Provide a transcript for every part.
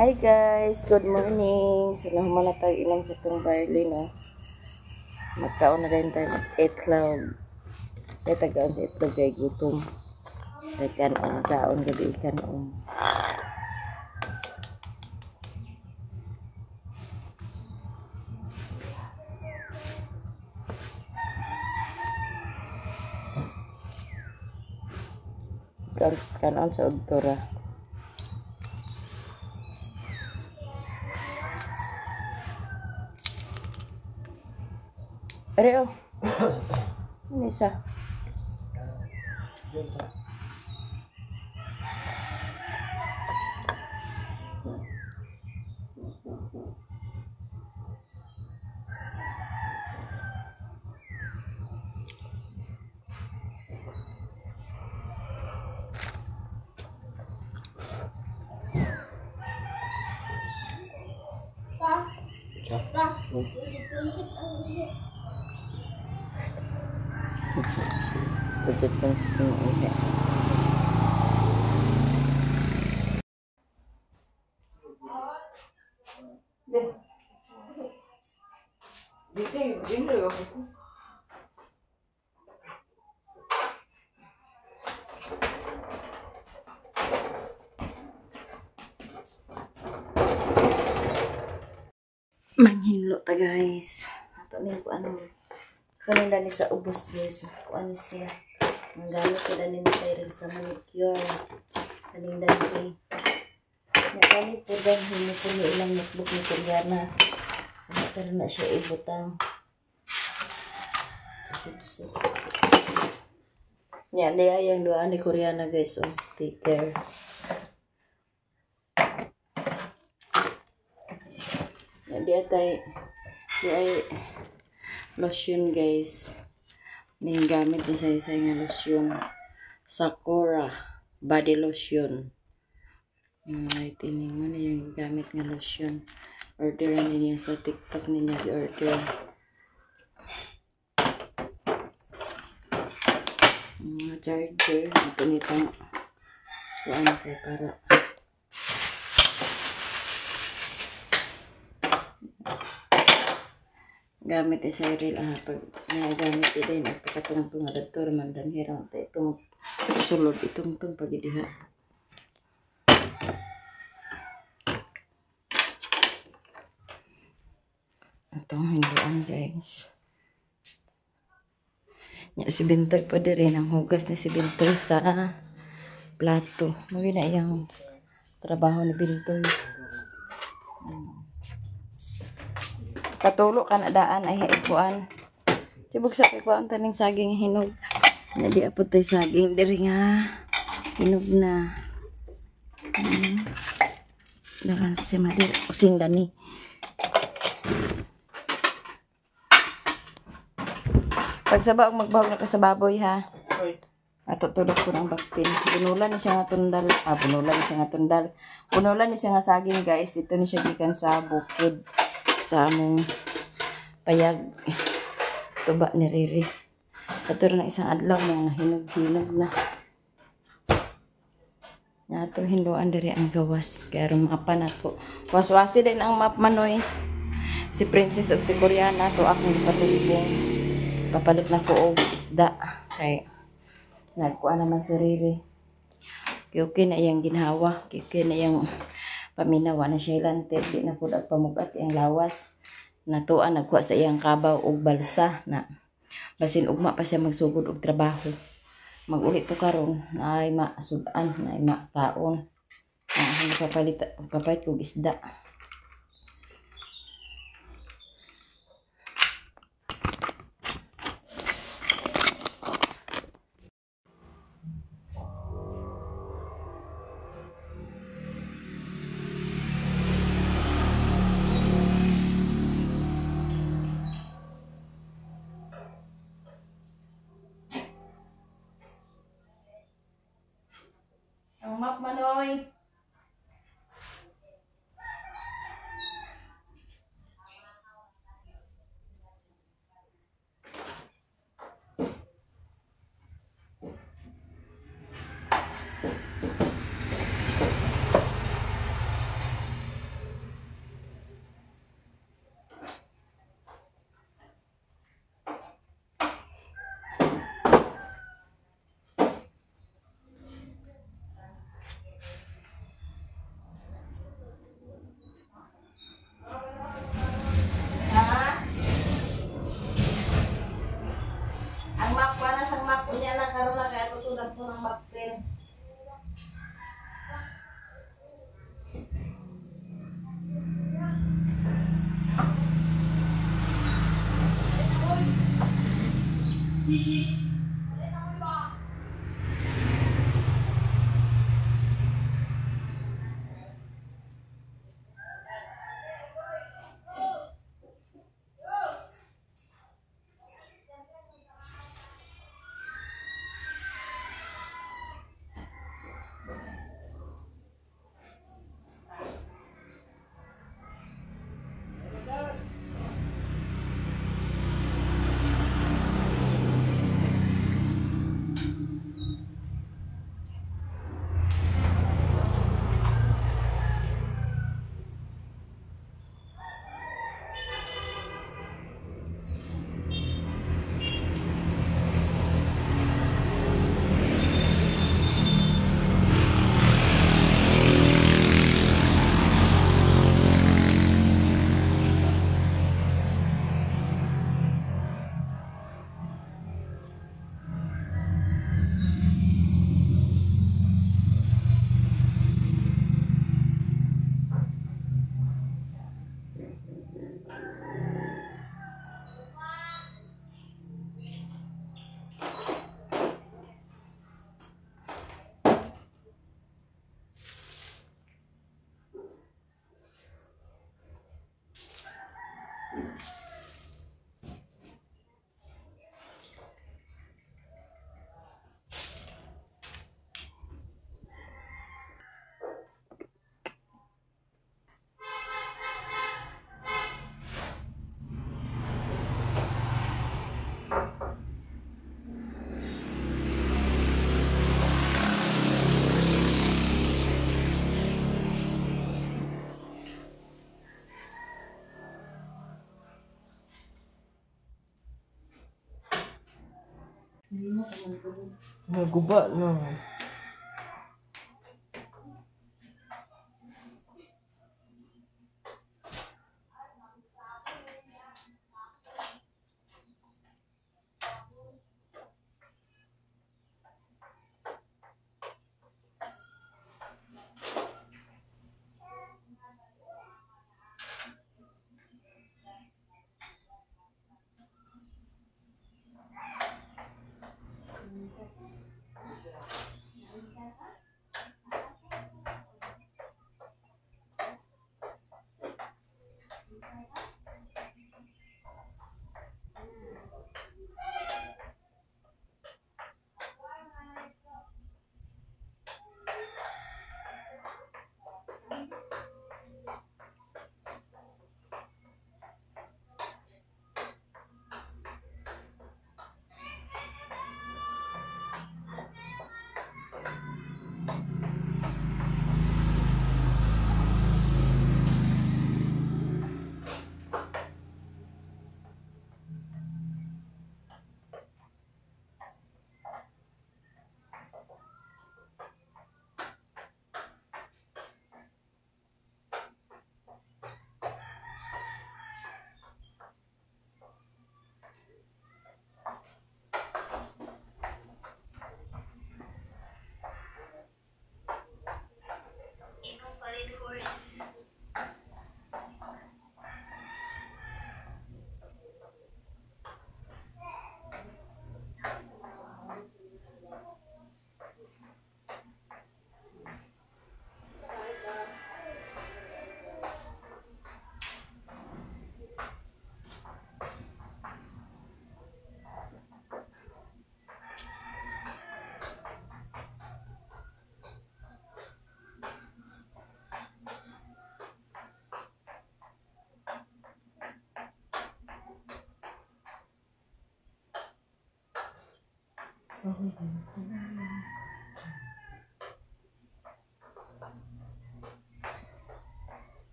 Hi guys, good morning. So nahuman na tayo inom sa itong barley, no? Magkaon na rin tayo itlog. Siya tagaon sa itlog kay gutom. Kanon, kaon gabi kanon. Kanon sa udtora. Are oh. Ano isa? Manghinlo ta guys. Ato ni ko ano. Kanina ni sa ubos guys. Kuan siya. Ang gamit ko dani ni Cyril sa manicure. Kaning dani. Ya kani po dan himo ko ni ilang notebook ni Koreana. Ano na siya ibutang. Ya niya yang duha ni Koreana guys, oh sticker. Di atay di ay lotion guys. Ning gamit ni say nga lotion, Sakura body lotion. Yung lightening mo na yung gamit nga lotion. Order niya sa TikTok niya gi-order. Mga charger ito nitong kuan kay para gamit ni Cyril, pag nagamit din at pagkatungtong nga dadto man danhira ta itong sulod itungtong pagidiha. Atong hinduan guys. Nya si Bintoy pa diri nang hugas ni si Bintoy sa plato. Mao na iyang trabaho ni Bintoy. Katulo ka na daan ay haikuan. Tibog sa ikuan taning saging hinog. Nadi apod tay saging diri nga hinog na. Daran si Madir using dani. Pagsaba og magbahog na ka sa baboy ha. Ato tulok ko ng baktin. Bunulan ni siya nga tundal. Bunulan ni siya nga tundal. Bunulan ni siya nga saging guys. Dito ni siya gikan sa bukid. Sa among payag tuba ni Riri. Kato na isang adlaw mga hinog-hinog na. Nato hinduan diri ang gawas. Kaya mapa na to. Waswasi din ang map manoy. Si Princess ug si Koreana to akong gipatulbong. Papalit na ko og isda. Kay nagkuha naman si Riri. Okay na iyang ginhawa. Okay na iyang paminawa na siya ilantir, di na pud pamugat iyang lawas. Natuan nagkuha sa iyang kabaw og balsa na basin ugma pa siya magsugod og trabaho. Magulit to karon naay masud-an, naay makaon. Ang papalit og isda. Ang map manoy. Naguba na.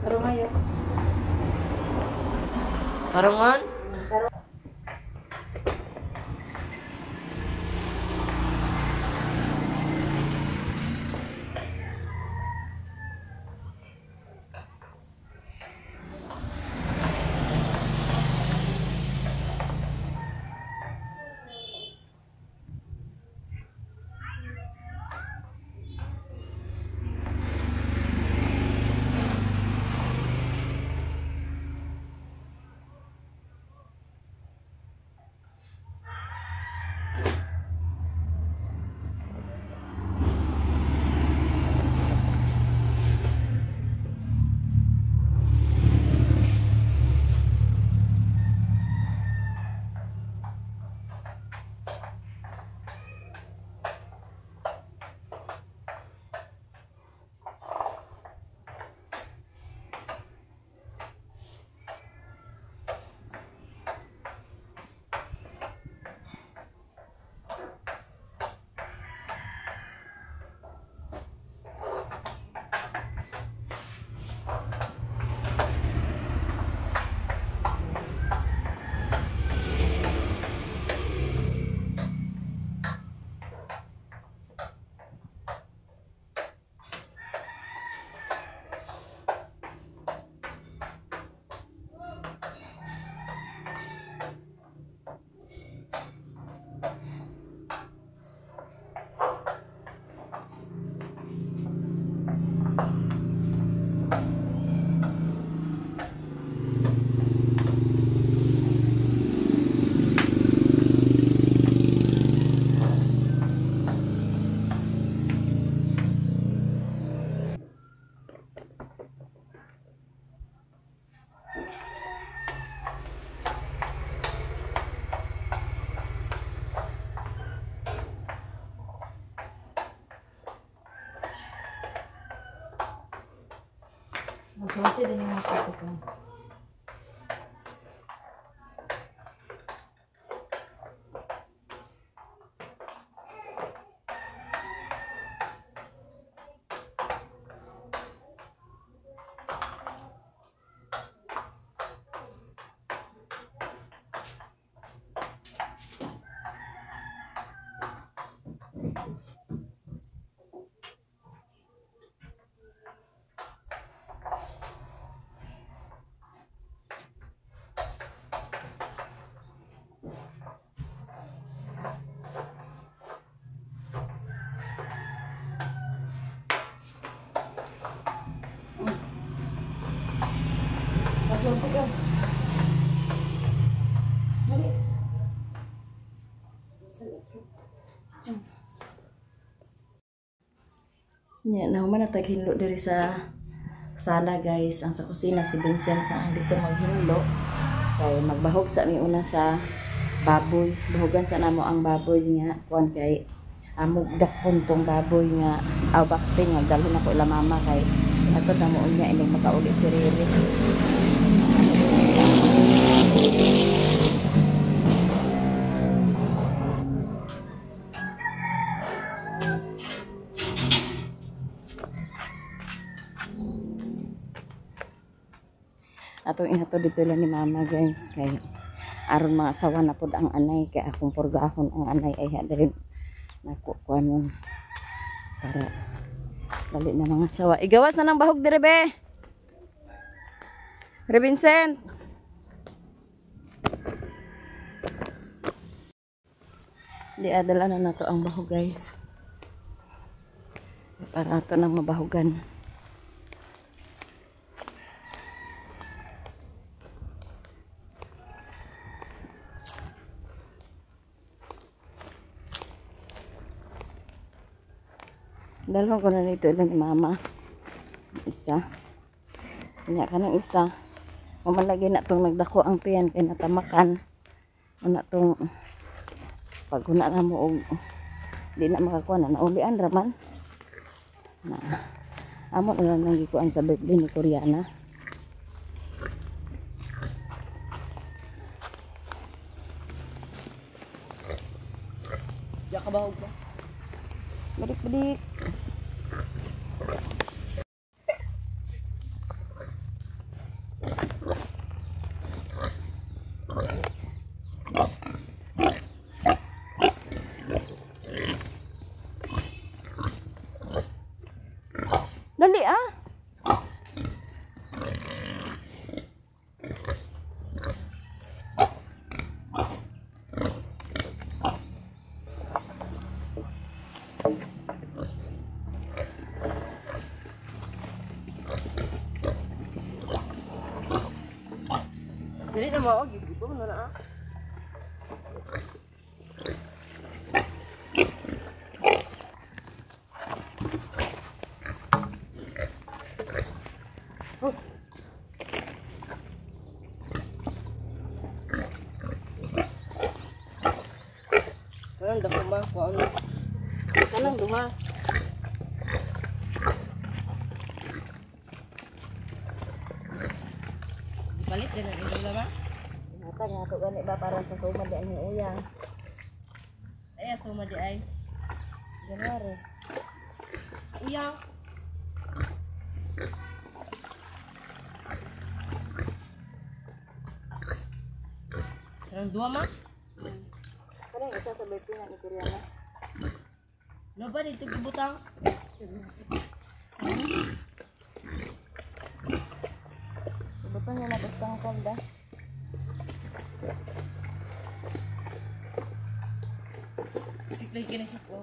Pero ngayon. Harangan? Kasi din yung mga ko. Nya na human nataghinlo diri sa sala guys. Ang sa kusina si Vincent na ang dito maghinlo. Kay magbahog sa mi una sa baboy. Bahogan sa namo ang baboy nga kuan kay amog dakpon tong baboy nga aw bakting nga dalhon ako ila mama kay ato na mo unya inig makauli si Riri. Atong inato dito lang ni mama guys kay aron mga asawa na pod ang anay kay akong purgahon ang anay ay diri nako kuanon para dali na mga asawa. Igawas na ng bahog dire be. Re Vincent. Di adala na nato ang bahog guys. Para ato nang mabahugan. Dalawang ko na nito ilan ni mama. Isa. Kanya ka ng isa. Mamalagay na itong nagdako ang tiyan kay natamakan. Una itong pag huna na mo og di na makakuha na naulian raman. Na, amo na lang nangikuan sa birthday ni Koreana. Diya ka bahog ba? Balik-balik. Dali ah. Dili na mo, gigutom na na ah. Kanang dako ma, kuan. Kanang duha. Palit din ang ilo ba? Hatag nga to gani ba para sa suma di ang uyang. Ay, suma di ay. January. Uyang. Kanang duha ma? Kanang isa sa birthday nga ni Koreana. No ba dito gibutang? Ibutang niya na basta ang kolda. Siklay ka na siya po.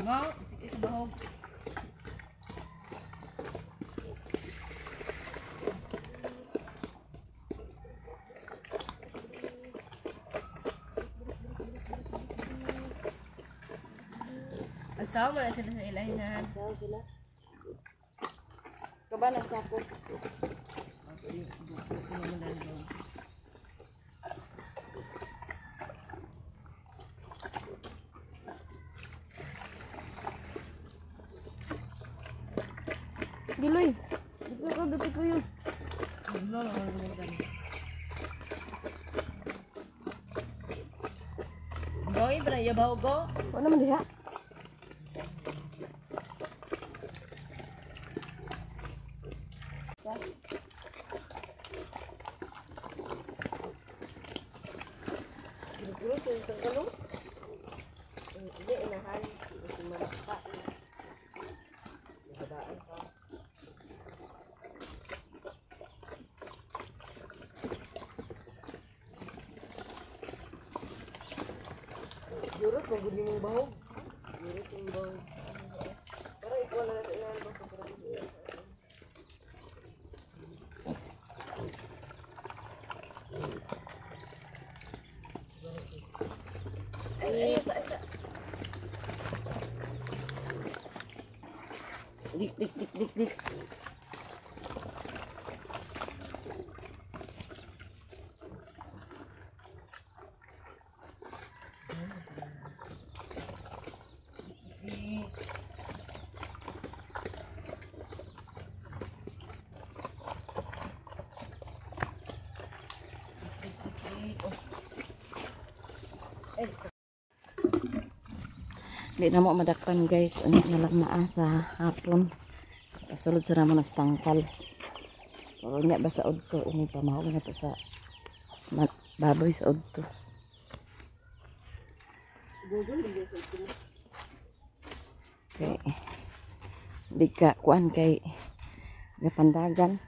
Ma, siklay sa bahog. Asawa na sila sa ilahinan. Asawa sila. Kaba ng sako. Giloy. Dito ka, dito kayo. Goy, bra, yabaw ko. Wala man diha. Jurot, magud nimong bahog. Jurot yung bahog. Para ikuha na natin inahan ba sa para ay, isa, isa. Dik, dik, dik, dik, dik. Di na mo madakpan guys, ano na lang naa sa hapon. Kasulod sa naman sa tangkal. Pero nya ba sa udto, umi pa mao na to sa baboy sa udto. Okay. Di ka kuan kay gapandagan.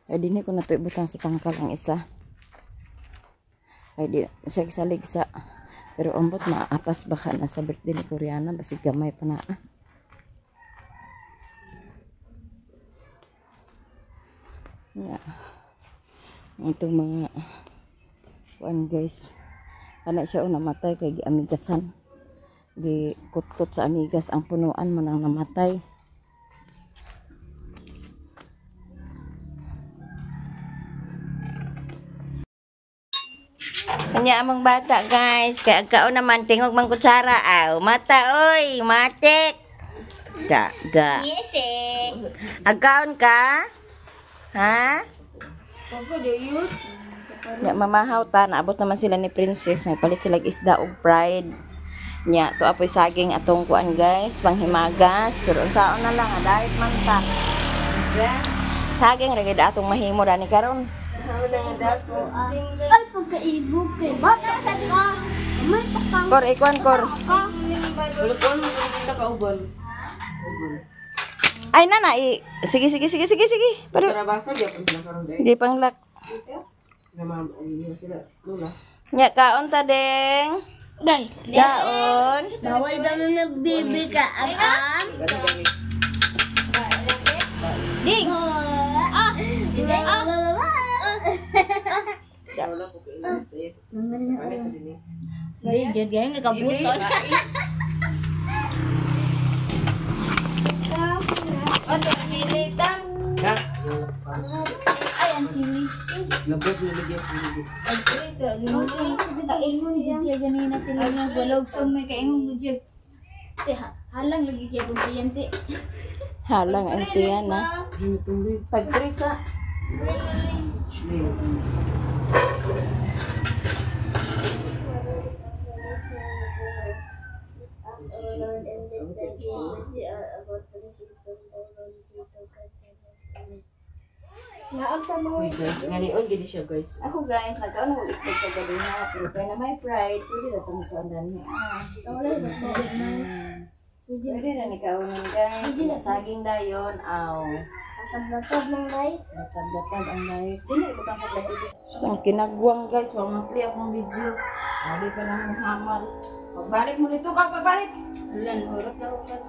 Ay dinhi ko na to ibutang sa tangkal ang isa. Ay di siya salig sa. Pero ambot maapas baka na sa birthday ni Koreana basig gamay pa na. Yeah. Itong mga kuan guys. Kana siya o namatay kay giamigasan. Gi kutkot sa amigas ang punuan mo nang namatay. Kanya among bata guys, kay agkaon naman tingog mang kutsara aw mata oy, matik. Da da. Yes eh. Agkaon ka? Ha? Nya mamahaw ta, naabot naman sila ni Princess, nagpalit sila og isda og pride. Nya to apoy saging atong kuan guys, panghimagas, pero unsaon na lang diet man ta. Saging ra gid atong mahimo dani karon. Ay, pagkaibog kay bata sa ka. May takang. Kor, ikuan kor. Ay nana, sige sige sige sige sige. Pero di panglak. Nya kaon ta deng. Day. Kaon. Bawal ba mo nagbibi ka am? Ding. Ah. Ah. Ding, jud gay nga kabuton. Ato sili tang. Ay, ang sili. Kaingon gud siya ganina sila nga balogsong may kaingon gud siya. Te halang lagi kay akong kliyente. Halang ang tiyan na. Pagtrisa. Uy guys, nganion gid siya guys. Ako guys, nagkaon ako itlog kagabi na, pero kaya na may pride, pwede na itong kaon dani. Pwede na ni kaonon guys. Saging dayon, aw. Latag ng light. Latag-latag ang light. Dili ibutang sa platito. Sang kinagwang guys, wa ma-play akong video. Ali pa lang ang hamal. Pagbalik mo nito ka, pagbalik. Lan, urot na urot.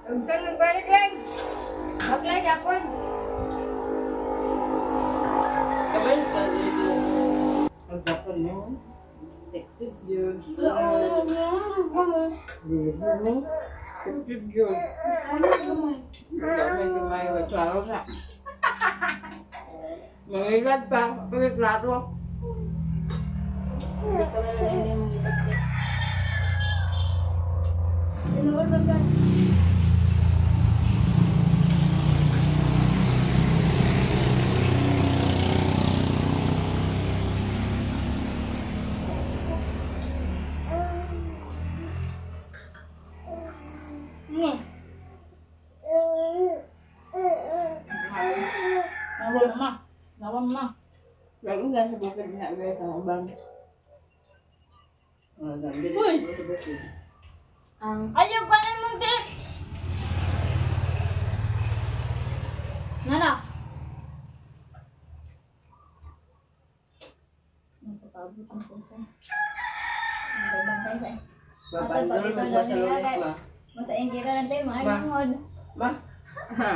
Unsa nagbalik lang? Baklay gapon. Kamay ka dito. Pagdapon mo. Detective yun. Detective yun. Kamay kamay wa klaro sa. Mangilad pa, pero klaro. Hindi ka meron ini mong detective. na sa bukid na guys ang uban. Uy! Ang ayaw ko na mong trip. Nana. Nagpapaabot ang puso. Nagbabantay sa Babandol mo ko sa lunes ba? Masaing kita lang tayo, mga Ba? lingod. Ma? Ha?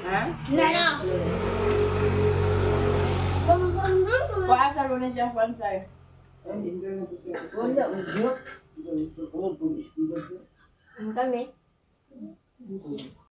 Ha? Nana! Kuha sa lunes siya pansay. Wala, ugyot. Kami.